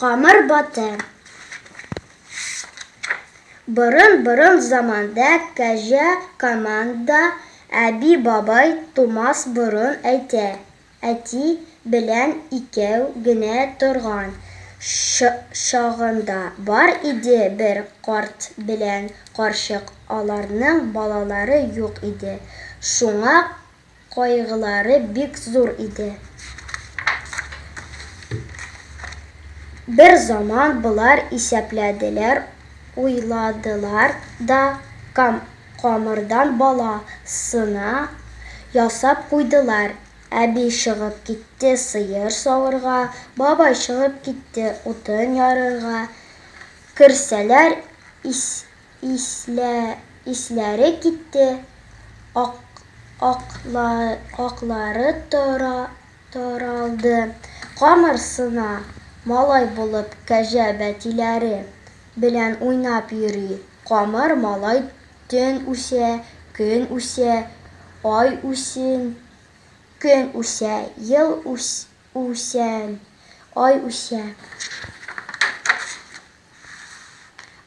Камыр батыр. Борын-борын заманда кәҗә команда әби-бабай тумас борын әйтә, әти белән икәү генә торган чагында бар иде бер карт белән карчык аларның балалары юк иде, шуңа Кайгылары бик зур иде. Бер заман болар исәпләделәр, уйладылар да камырдан бала сына ясап куйдылар. Әби чыгып китте сыер савырга, бабай чыгып китте утын ярырга. Керсәләр, Исләре китте, аклары таралды. Камыр сына малай булып кәҗә бәтиләре белән уйнап йөри. Камыр малай төн үсә, көн үсә, ай үсен, көн үсә, ел үсән, ай үсә.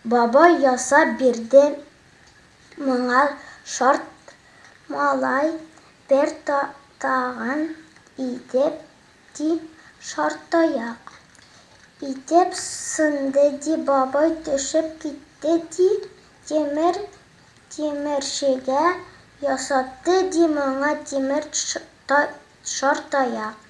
Бабай ясап бирде моңа шарт малай бер таган итеп ди шартаяк итеп сынды ди бабай төшеп китте ди тимер тимерчегә ясатты ди моңа тимер шартаяк.